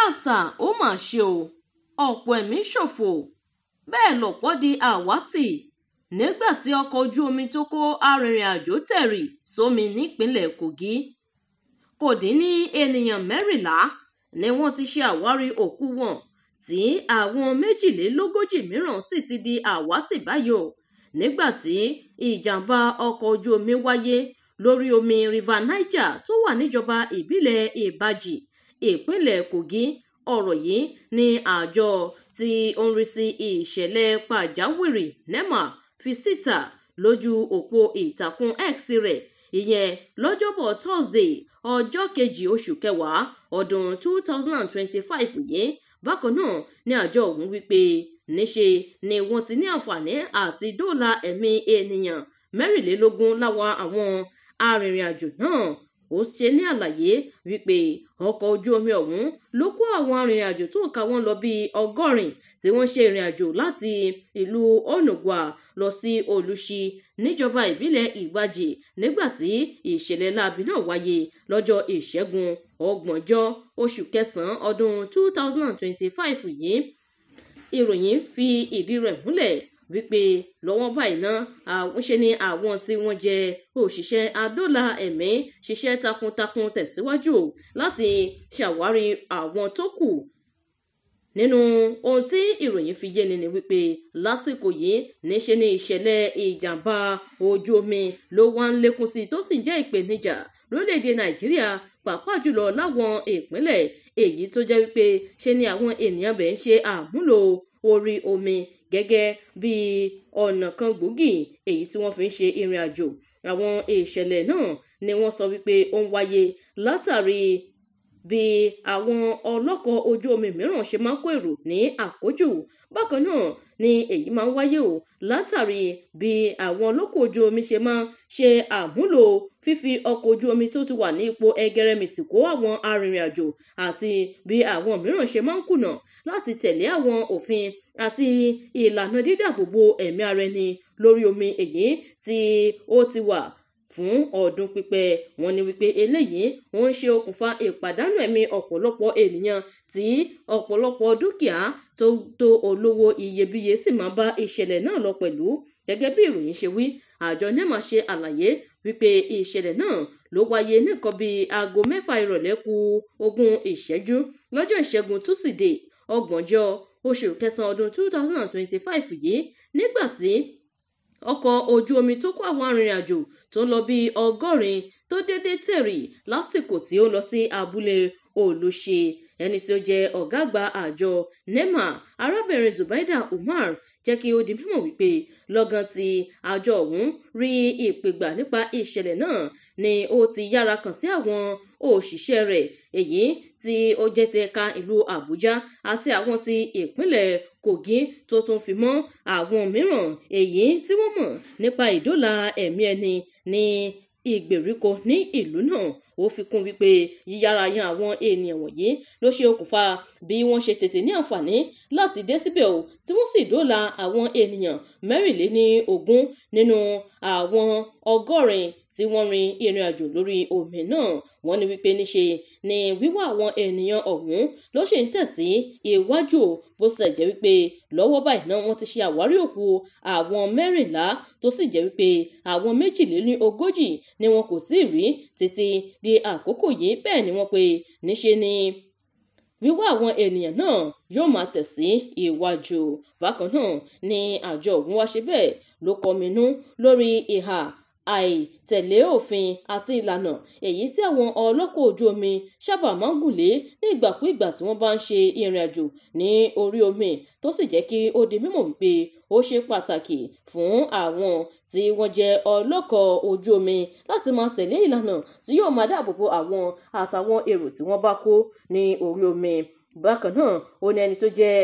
Káàsà, ó mà ṣe o, ọ̀pọ̀ ẹ̀mí ṣòfò, bẹ́ẹ̀ lọ̀pọ̀ di àwátì nígbà tí ọkọ̀ ojú omi tó kó arìnrìn-àjò tẹ̀rì sómi nípínlẹ̀ Kogi. Kò dín ní ènìyàn 14 ni wọ́n ti ṣe àwárí òkú wọn, tí àwọn 42 mìíràn sì ti di àwátì báyìí o, nígbà tí ìjàm̀bá ọkọ̀ ojú omi wáyé lórí omi River Niger tó wà níjọba ìbílẹ̀ Ìbàjì, ìpínlẹ̀ Kogi. Ọ̀rọ̀ yìí ni àjọ tí ó ń rí sí ìṣẹ̀lẹ̀ pàjáwìrì NEMA fi síta lójú òpó ìtàkùn X rẹ̀, ìyẹn lọ́jọ́bọ̀ Thursday, ọjọ́ kejì oṣù kẹwàá ọdún 2025 yìí. Bákan náà ni àjọ ọ̀hún wípé níṣe ni wọ́n ti ní àǹfààní àti dóòlà ẹ̀mí ènìyàn 24 láwọn àwọn arìnrìn-àjò náà. Ó ṣe ní àlàyé wípé ọkọ̀ ojú omi ọ̀hún ló kó àwọn arìnrìn-àjò tó ń ka wọ́n lọ bíi 80 tí wọ́n ṣe ìrìn-àjò láti ìlú Onugwa lọ sí Olùṣí níjọba ìbílẹ̀ Ìgbàjì nígbà tí ìṣẹ̀lẹ̀ láabi náà wáyé lọ́jọ́ Ìṣẹ́gun, ọgbọ̀njọ́ oṣù kẹsàn-án ọdún 2025 yìí. Ìròyìn fi ìdí rẹ̀ múlẹ̀ wípé lọ́wọ́ báyìí ná, ṣe ni àwọn tí wọ́n jẹ́ òṣìṣẹ́ adóòlà ẹ̀mí ṣiṣẹ́ takuntakun tẹ̀síwájú láti ṣàwárí àwọn tó kù. Nínú ohun tí ìròyìn fi yéni ni wípé lásìkò yìí níṣe ni ìṣẹ̀lẹ̀ ìjàmbá ojú omi ló wá ń lékún sí tó sì jẹ́ ìpèníjà lórílẹ̀‐èdè Nàìjíríà, pàápàá jùlọ láwọn ìpínlẹ̀ èyí tó jẹ́ wípé ṣe ni àwọn ènìyàn bẹ̀ ń ṣe àmúlò orí omi gẹ́gẹ́ bí ọ̀nà kan gbòógì èyí tí wọ́n fi ń ṣe ìrìn àjò. Àwọn ìṣẹ̀lẹ̀ náà ni wọ́n sọ wípé ó ń wáyé látàrí bí àwọn ọlọ́kọ̀ ojú omi mìíràn ṣe máa ń kó èrò ní àkójù. Bákan náà ni èyí máa ń wáyé o látàrí bí àwọn ọlọ́kọ̀ ojú omi ṣe máa ń ṣe àmúlò fífi ọkọ̀ ojú omi tó ti wà ní ipò ẹgẹrẹmìtì kó àwọn arìnrìn-àjò, àti bí àwọn mìíràn ṣe máa ń kùnà láti tẹ̀lé àwọn òfin àti ìlànà dídáàbòbò ẹ̀mí ara ẹni lórí omi èyí tí ó ti wà fún ọdún pípẹ́. Wọ́n ní wípé eléyìí ó ń ṣe okùnfà ìpàdánù ẹ̀mí ọ̀pọ̀lọpọ̀ ènìyàn tí ọ̀pọ̀lọpọ̀ dúkìá tó tó olówó iyebíye sì máa bá ìṣẹ̀lẹ̀ náà lọ pẹ̀lú. Gẹ́gẹ́ bí ìròyìn ṣe wí, àjọ NEMA ṣe àlàyé wípé ìṣẹ̀lẹ̀ náà ló wáyé ní nǹkan bíi aago 6 ìrọ̀lẹ́ kù 20 ìṣẹ́jú lọ́jọ́ Ìṣẹ́gun Túsídẹ̀ẹ́, ọgbọ̀njọ́ oṣù kẹsàn-án ọdún 2025 yìí, nígbà tí ọkọ̀ ojú omi tó kó àwọn arìnrìn-àjò tó ń lọ bíi 80 tó dédé tẹ̀rì lásìkò tí ó lọ sí abúlé Olùṣí. Ẹni tí ó jẹ́ ọ̀gá àgbà àjọ NEMA, arábìnrin Zubaida Umar, jẹ́ kí ó di mímọ̀ wípé lọ́gán tí àjọ ọ̀hún rí ìpè gbà nípa ìṣẹ̀lẹ̀ náà ni ó ti yára kàn sí àwọn òṣìṣẹ́ rẹ̀ èyí tí ó jẹ́ ti ẹ̀ka ìlú Àbújá àti àwọn ti ìpínlẹ̀ Kogi tó tún fi mọ́ àwọn mìíràn èyí tí wọ́n mọ̀ nípa ìdóòlà ẹ̀mí ẹni ní ìgbèríko ní ìlú náà. Ó fi kún wípé yíyára yan àwọn ènìyàn wọ̀nyí ló ṣe okùnfà bí wọ́n ṣe tètè ní àǹfààní láti dé síbẹ̀ o, tí wọ́n sì dóòlà àwọn ènìyàn 24 nínú àwọn 80 tí wọ́n rin ìrìn àjò lórí omi náà. Wọ́n ní wípé níṣe ni wíwá àwọn ènìyàn ọ̀hún ló ṣì ń tẹ̀sí iwájú o, bó sì jẹ́ wípé lọ́wọ́ báyìí náà wọ́n ti ṣe àwárí òkú àwọn 14 tó sì jẹ́ wípé àwọn 42 ni wọn kò tíì rí títí di àkókò yìí. Bẹ́ẹ̀ ni wọ́n pé níṣe ni wíwá àwọn ènìyàn náà yóò máa tẹ̀sí iwájú. Bákan náà ni àjọ ọ̀hún wá ṣe bẹ́ẹ̀ ló kọminú lórí ìhà àìtẹ̀lé òfin àti ìlànà èyí tí àwọn ọlọ́kọ̀ ojú omi sábà máa ń gùn lé ní ìgbàkúìgbà tí wọ́n bá ń ṣe ìrìn àjò ní orí omi, tó sì jẹ́ kí ó di mímọ̀ wípé ó ṣe pàtàkì fún àwọn tí wọ́n jẹ́ ọlọ́kọ̀ ojú omi láti máa tẹ̀lé ìlànà tí yóò máa dáàbò bo àwọn àtàwọn èrò tí wọ́n bá kó ní orí omi. Bákan náà, ó ní ẹni tó jẹ́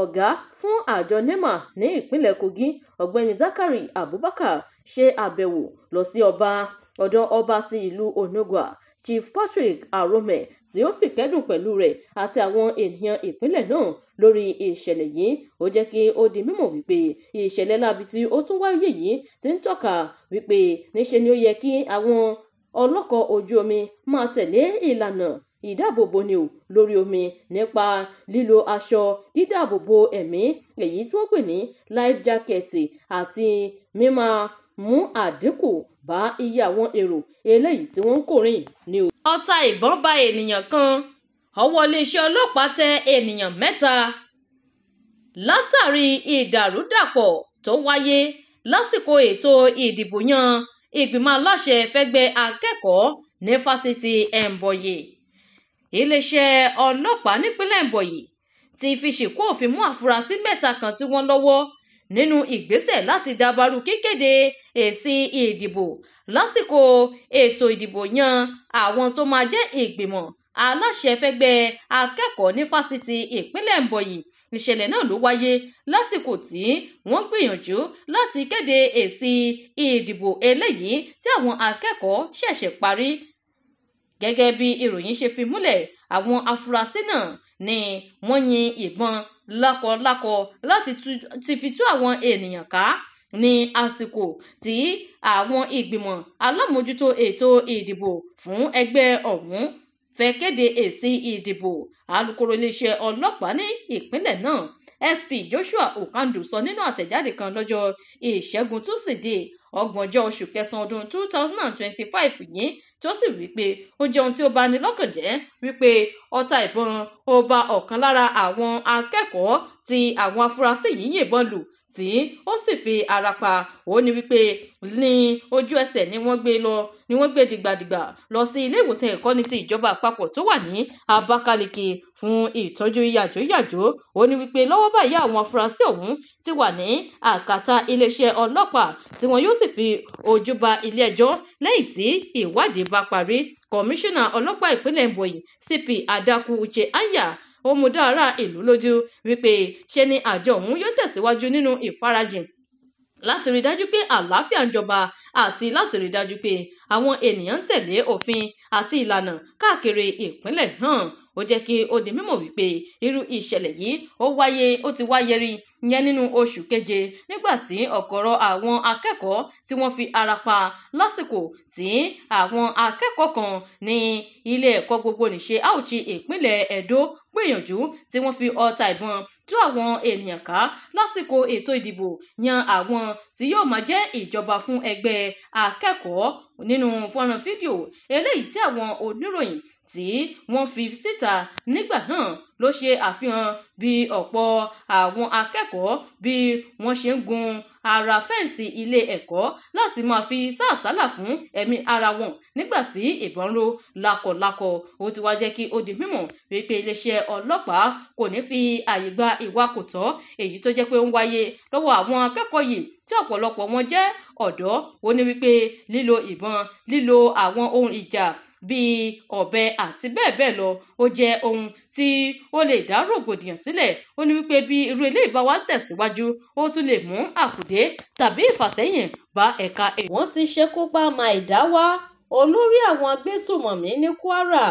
ọ̀gá fún àjọ NEMA ní ìpínlẹ̀ Kogi, Ọ̀gbẹ́ni Zakari Abubakar, ṣe àbẹ̀wò lọ sí ọ̀dọ̀ ọba ti ìlú Onugwa, Chief Patrick Arome, tí ó sì kẹ́dùn pẹ̀lú rẹ̀ àti àwọn ènìyàn ìpínlẹ̀ náà lórí ìṣẹ̀lẹ̀ yìí. Ó jẹ́ kí ó di mímọ̀ wípé ìṣẹ̀lẹ̀ láabi tí ó tún wáyé yìí ti ń tọ́ka wípé níṣe ni ó yẹ kí àwọn ọlọ́kọ̀ ojú omi máa tẹ̀lé ìlànà ìdáàbòbò ni ò lórí omi nípa lílo aṣọ dídáàbòbò ẹ̀mí èyí tí wọ́n pè ní life jacket àti mímáa mú àdínkù bá iye àwọn èrò eléyìí tí wọ́n ń kó rìn ní o. Ọta ìbọn bá ènìyàn kan, ọwọ́ iléeṣẹ́ ọlọ́pàá tẹ ènìyàn 3 látàrí ìdàrúdàpọ̀ tó wáyé lásìkò ètò ìdìbò yan ìgbìmọ̀ aláṣẹ fẹ́gbẹ́ akẹ́kọ̀ọ́ ní fásitì Ebonyi. Iléeṣẹ́ ọlọ́pàá nípínlẹ̀ Ebonyi ti fi ṣìkún òfin mú àfúrásì 3 kan tí wọ́n lọ́wọ́ nínú ìgbésẹ̀ láti dàbàrú kíkéde èsì ìdìbò lásìkò ètò ìdìbò yan àwọn tó máa jẹ́ ìgbìmọ̀ aláṣẹ fẹ́gbẹ́ akẹ́kọ̀ọ́ ní fásitì ìpínlẹ̀ Ebonyi. Ìṣẹ̀lẹ̀ náà ló wáyé lásìkò tí wọ́n gbìyànjú láti kéde èsì ìdìbò eléyìí tí àwọn akẹ́kọ̀ọ́ ṣẹ̀ṣẹ̀ parí. Gẹ́gẹ́ bí ìròyìn ṣe fi múlẹ̀, àwọn afurasí náà ni wọ́n yin ìbọn lákọlákọ láti ti fi tú àwọn ènìyàn ká ní àsìkò tí àwọn ìgbìmọ̀ alámòjútó ètò ìdìbò fún ẹgbẹ́ ọ̀hún fẹ́ kéde èsì ìdìbò. Alukoro iléeṣẹ́ ọlọ́pàá ní ìpínlẹ̀ náà SP Joshua Okandu sọ nínú àtẹ̀jáde kan lọ́jọ́ Ìṣẹ́gun Túsídẹ̀ẹ́ ọgbọ̀njọ́ oṣù kẹsàn-án ọdún 2025 yìí, tó sì wí pé ó jẹ́ ohun tí ó bani lọ́kàn jẹ́ wípé ọta ìbọn ó bá ọ̀kan lára àwọn akẹ́kọ̀ọ́ tí àwọn afurasí yìí yìnbọn lù tí ó sì fi ara pa. Ó ní wípé ní ojú ẹsẹ̀ ni wọ́n gbé lọ ni wọ́n gbé dìgbàdìgbà lọ sí ilé ìwòsàn ìkọ́ni ti ìjọba àpapọ̀ tó wà ní Abakaliki fún ìtọ́jú yàjóyàjó. Ó ní wípé lọ́wọ́ báyìí àwọn afurasí ọ̀hún ti wà ní àkàtà iléeṣẹ́ ọlọ́pàá tí wọn yóò sì fi ojú ba ilé ẹjọ́ lẹ́yìn tí ìwádìí bá parí. Kọmíṣánná ọlọ́pàá ìpínlẹ̀ Ebonyi CP Adaku Uche Anya ó mú dá ará ìlú lójú wípé ṣe ni àjọ òun yóò tẹ̀síwájú nínú ìfarajìn láti rí dájú pé àlàáfíà ń jọba àti láti rí dájú pé àwọn ènìyàn ń tẹ̀lé òfin àti ìlànà káàkiri ìpínlẹ̀ náà. Ó jẹ́ kí ó di mímọ̀ wípé irú ìṣẹ̀lẹ̀ yìí ó ti wáyé rí yẹn nínú oṣù keje nígbà tí ọ̀gọ̀rọ̀ àwọn akẹ́kọ̀ọ́ tí wọ́n fi ara pa lásìkò tí àwọn akẹ́kọ̀ọ́ kan ní ilé ẹ̀kọ́ gbogbonìṣe Auchi ìpínlẹ̀ Edo gbìyànjú tí wọ́n fi ọta ìbọn tú àwọn ènìyàn ká lásìkò ètò ìdìbò yan àwọn tí yóò máa jẹ́ ìjọba fún ẹgbẹ́ akẹ́kọ̀ọ́. Nínú fọ́nrán fídíò eléyìí tí àwọn oníròyìn tí wọ́n fi síta nígbà náà ló ṣe àfihàn bí ọ̀pọ̀ àwọn akẹ́kọ̀ọ́ bí wọ́n ṣe ń gun ara fẹ́ǹsì ilé ẹ̀kọ́ láti máa fi sàsálà fún ẹ̀mí ara wọn nígbà tí ìbọn ró lákọlákọ. Ó ti wá jẹ́ kí ó di mímọ̀ wípé iléeṣẹ́ ọlọ́pàá kò ní fi àyè gba ìwà kò tọ́ èyí tó jẹ́ pé ó ń wáyé lọ́wọ́ àwọn akẹ́kọ̀ọ́ yìí tí ọ̀pọ̀lọpọ̀ wọn jẹ́ ọ̀dọ́. Ó ní wípé lílo ìbọn, lílo àwọn ohun ìjà bíi ọ̀bẹ àti bẹ́ẹ̀ bẹ́ẹ̀ lọ ó jẹ́ ohun tí ó lè dá rògbòdìyàn sílẹ̀. Ó ní wípé bí irú eléyìí bá wá ń tẹ̀síwájú ó tún lè mú àkùdé tàbí ìfàsẹ́yìn bá ẹ̀ka ètò. Wọ́n ti ṣekú pa Maidawa, olórí àwọn agbésùmọ̀mí ní Kwara.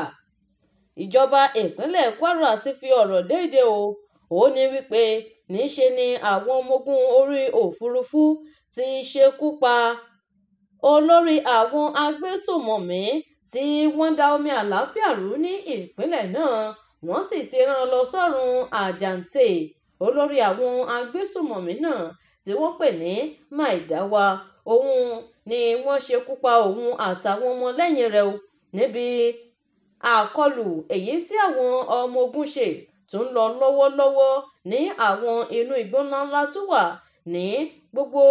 Ìjọba ìpínlẹ̀ Kwara ti fi ọ̀rọ̀ léde o. Ó ní wípé níṣe ni àwọn ọmọ ogun orí òfurufú ti ṣekú pa olórí àwọn agbésùmọ̀mí tí wọ́n da omi àlàáfíà rú ní ìpínlẹ̀ náà, wọ́n sì ti rán lọ sọ́run àjàǹtẹ̀. Olórí àwọn agbésùmọ̀mí náà tí wọ́n pè ní Maidawa, òun ni wọ́n ṣekú pa òun àtàwọn ọmọlẹ́yìn rẹ̀ níbi àkọlù èyí tí àwọn ọmọ ogun ṣe tó ń lọ lọ́wọ́lọ́wọ́ ní àwọn inú igbó ńláńlá tó wà ní gbogbo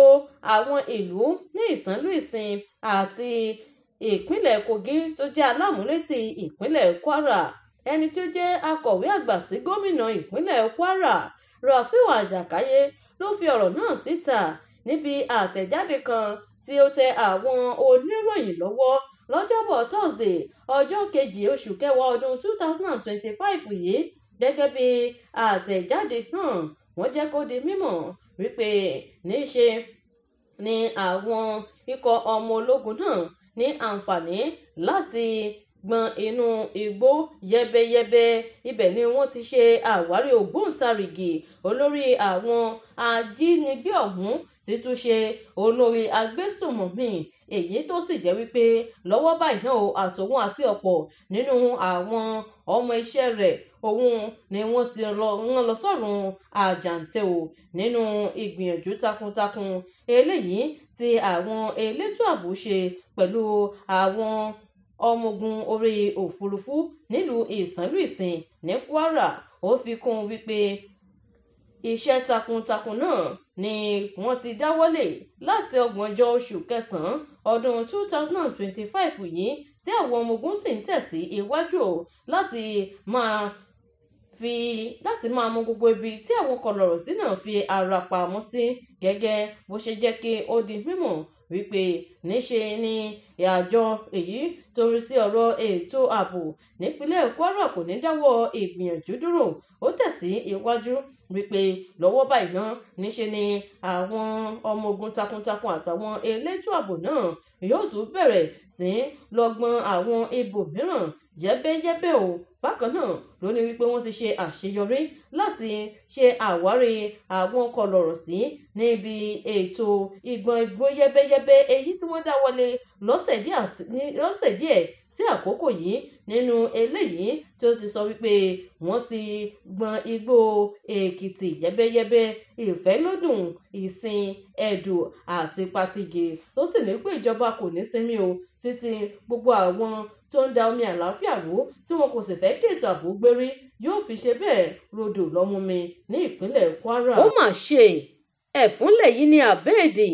àwọn ìlú ní Ìsánlú-Ìsìn àti ìpínlẹ̀ Kogi tó jẹ́ alámúlétì ìpínlẹ̀ Kwara. Ẹni tí ó jẹ́ akọ̀wé àgbà sí gómìnà ìpínlẹ̀ Kwara Rafiu Ajakaye ló fi ọ̀rọ̀ náà síta níbi àtẹ̀jáde kan tí ó tẹ àwọn oníròyìn lọ́wọ́ lọ́jọ́bọ̀ Thursday ọjọ́ kejì oṣù kẹwàá ọdún 2025 yìí. Gẹ́gẹ́ bí àtẹ̀jáde náà, wọ́n jẹ́ kó di mímọ̀ wípé níṣe ni àwọn ikọ̀ ọmọ ológun náà ní àǹfààní láti gbọn inú igbó yẹ́bẹ́yẹ́bẹ́. Ibẹ̀ ni wọ́n ti ṣe àwárí ògbóǹtarìgì olórí àwọn ajínigbé ọ̀hún tí tún ṣe olórí agbésùnmọ̀mí, èyí tó sì jẹ́ wípé lọ́wọ́ báyìí náà àtòun àti ọ̀pọ̀ nínú àwọn ọmọ iṣẹ́ rẹ̀ òun ni wọ́n ti rán lọ sọ́run àjàǹtẹ̀ o. Nínú ìgbìyànjú takuntakun eléyìí tí àwọn elétò ààbò ṣe pẹ̀lú àwọn ọmọ ogun orí òfurufú nílùú Ìsànlùìsìn ní Kwara, ó fi kún un wípé iṣẹ́ takuntakun náà ni wọ́n ti dáwọ́lé láti ọgbọ̀njọ́ oṣù kẹsàn-án ọdún 2025 yìí, tí àwọn ọmọ ogun sì ń tẹ̀sí iwájú láti máa mọ gbogbo ibi tí àwọn kọlọ̀rọ̀sí náà fi ara pamọ́ sí. Gẹ́gẹ́ bó ṣe jẹ́ kí ó di mímọ̀ wípé níṣe ni àjọ èyí tó ń rí sí ọ̀rọ̀ ètò ààbò nípínlẹ̀ Kwara kò ní dáwọ́ ìgbìyànjú dúró. Ó tẹ̀sí iwájú wípé lọ́wọ́ báyìí náà níṣe ni àwọn ọmọ ogun takuntakun àtàwọn elétò ààbò náà yóò tún bẹ̀rẹ̀ sí lọ́gbọ́n àwọn ibòmíràn yẹ́bẹ́yẹ́bẹ́ o. Bákan náà ló ní wípé wọ́n ti ṣe àṣeyọrí láti ṣe àwárí àwọn kọlọ̀rọ̀sí níbi ètò ìgbọ̀n igbó yẹ́bẹ́yẹ́bẹ́ èyí tí wọ́n dáwọ́lé lọ́sẹ̀ díẹ̀ sí àkókò yìí. Nínú eléyìí tí ó ti sọ wípé wọ́n ti gbọ̀n igbó Èkìtì yẹ́bẹ́yẹ́bẹ́, Ìfẹ́lódùn, Ìsìn, Ẹ̀dù àti Patigi, tó sì ní pé ìjọba kò ní sinmi o títí gbogbo àwọn tó ń da omi àlàáfíà rú tí wọn kò sì fẹ́ kí ètò ààbò gbérí yóò fi ṣe bẹ́ẹ̀ rodò lọ́mú mi ní ìpínlẹ̀ Kwara. Ó mà ṣe, ẹ̀fúnlẹ̀ yìí ní àbẹ́ẹ̀dì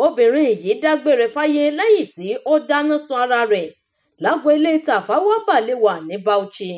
obìnrin yìí dágbére fáyé lẹ́yìn tí ó dáná sun ara rẹ̀ lágbo ilé Tafawa Balewa ní Bauchi.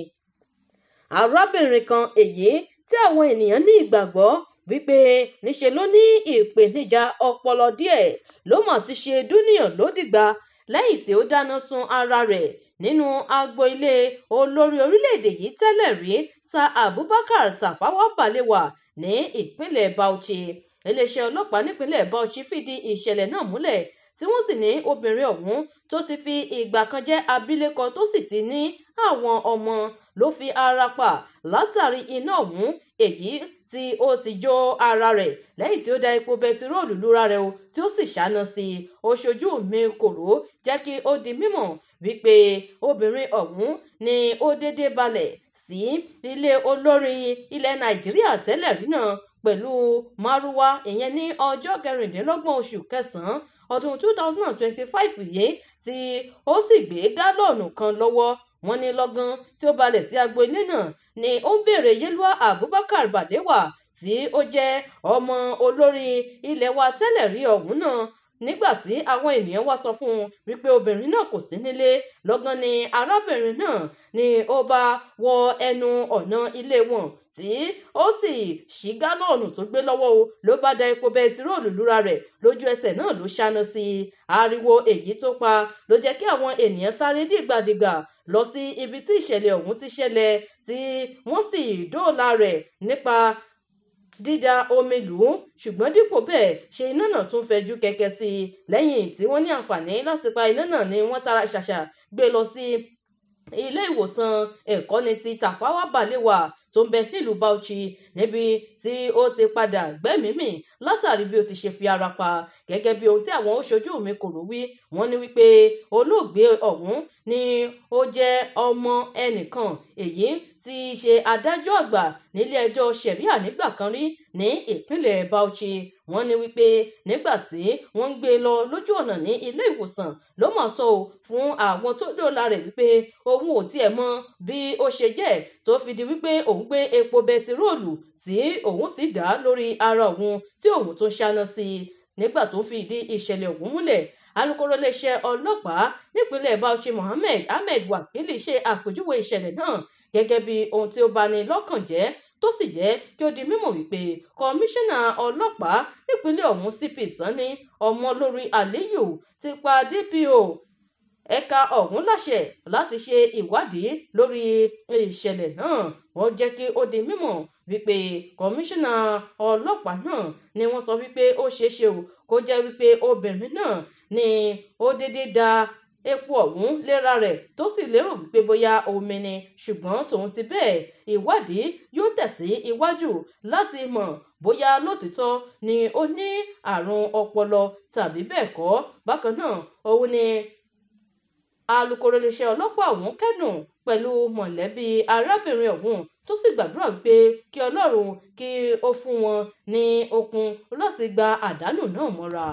Arábìnrin kan èyí tí àwọn ènìyàn ní ìgbàgbọ́ wípé níṣe ló ní ìpèníjà ọpọlọ díẹ̀ ló mà ti ṣe dúníyàn lódìgbà lẹ́yìn tí ó dáná sun ara rẹ̀ nínú agbo ilé olórí orílẹ̀-èdè yìí tẹ́lẹ̀ rí Sir Abubakar Tafawa Balewa ní ìpínlẹ̀ Bauchi. Iléeṣẹ́ ọlọ́pàá nípínlẹ̀ Bauchi fìdí ìṣẹ̀lẹ̀ náà múlẹ̀, tí wọ́n sì ní obìnrin ọ̀hún tó ti fi ìgbà kan jẹ́ abilékọ tó sì ti ní àwọn ọmọ ló fi ara pa látàrí iná ọ̀hún èyí tí ó ti jó ara rẹ̀ lẹ́yìn tí ó da epo bẹtiróòlù lura rẹ̀ o tí ó sì ṣáná sí i. Oṣojú mi kòró jẹ́ kí ó di mímọ̀ wípé obìnrin ọ̀hún ni ó dédé balẹ̀ sí ilé olórí ilẹ̀ Nàìjíríà tẹ́lẹ̀ rí náà pẹ̀lú márúwá, ìyẹn ní ọjọ́ 26 oṣù kẹsàn-án ọdún 2025 yìí, tí ó sì gbé gálọ́ọ̀nù kan lọ́wọ́. Wọ́n ní lọ́gán tí ó balẹ̀ sí agbo ilé náà ni ó ń béèrè Yelwa Abubakar Balewa tí ó jẹ́ ọmọ olórí ilẹ̀ wa tẹ́lẹ̀ rí ọ̀hún náà. Nígbà tí àwọn ènìyàn wá sọ fún un wípé obìnrin náà kò sí nílé, lọ́gán ni arábìnrin náà ni ó bá wọ ẹnu ọ̀nà ilé wọn tí ó sì ṣí gálọ́ọ̀nù tó gbé lọ́wọ́ o, ló bá da epo bẹtiróòlù lura rẹ̀ lójú ẹsẹ̀ náà ló ṣáná sí i. Ariwo èyí tó pa ló jẹ́ kí àwọn ènìyàn sáré dìgbàdìgbà lọ sí ibi tí ìṣẹ̀lẹ̀ ọ̀hún ti ṣẹlẹ̀, tí wọ́n sì dóòlà rẹ̀ nípa dídà omi lù ú. Ṣùgbọ́n dípò bẹ́ẹ̀ ṣe iná náà tún fẹjú kẹ̀kẹ́ sí i. Lẹ́yìn tí wọ́n ní àǹfààní láti pa iná náà ni wọ́n tara ṣàṣà gbé lọ sí ilé ìwòsàn ẹ̀kọ́ni ti Tafawa Balewa tó ń bẹ nílùú Bauchi, níbi tí ó ti padà gbẹ́mìí-mì látàrí bí ó ti ṣe fi ara pa. Gẹ́gẹ́ bí ohun tí àwọn oṣojú mi kò rò wí, wọ́n ní wípé olóògbé ọ̀hún ni ó jẹ́ ọmọ ẹnìkan èyí tí í ṣe adájọ́ àgbà nílé ẹjọ́ sẹ̀ríà nígbà kan rí ní ìpínlẹ̀ Bauchi. Wọ́n ní wípé nígbà tí wọ́n ń gbé e lọ lójú ọ̀nà ní ilé ìwòsàn ló mà sọ ò fún àwọn tó dóòlà rẹ̀ wípé òun ò tiẹ̀ mọ bí ó ṣe jẹ́ tó fi di wípé òun gbé epo bẹtiróòlù tí òun sì dá lórí ara òun tí òun tó ṣáná sí i. Nígbà tó fi ìdí ìṣẹ̀lẹ̀ ọ̀hún múlẹ̀, alukoro iléeṣẹ́ ọlọ́pàá nípínlẹ̀ Bauchi Mohammed Ahmed Wakili ṣe àpèjúwe ìṣẹ̀lẹ̀ náà gẹ́gẹ́ bí ohun tí ó bani lọ́kàn jẹ́, tó sì jẹ́ kí ó di mímọ̀ wípé kọmíṣánná ọlọ́pàá nípínlẹ̀ ọ̀hún CP Sanni Ọmọlórí Aliyu ti pa DPO ẹ̀ka ọ̀hún láṣẹ láti ṣe ìwádìí lórí ìṣẹ̀lẹ̀ náà. Wọ́n jẹ́ kí ó di mímọ̀ wípé kọmíṣánná ọlọ́pàá náà ni wọ́n sọ wípé ó ṣeéṣe o kó jẹ́ wípé obìnrin náà ni ó dédé da Epo ọ̀hún léra rẹ̀ tó sì lérò wípé bóyá omi ni, ṣùgbọ́n tòun ti bẹ́ẹ̀, ìwádìí yóò tẹ̀ sí iwájú láti mọ̀ bóyá lótìítọ́ ni ó ní àrùn ọpọlọ tàbí bẹ́ẹ̀ kọ́. Bákan náà òun ni alukoro iléeṣẹ́ ọlọ́pàá ọ̀hún kẹ́dùn pẹ̀lú mọ̀lẹ́bí arábìnrin ọ̀hún, tó sì gbàdúrà wípé kí Ọlọ́run kí ó fún wọn ní okun láti gba àdánù náà mọ́ra.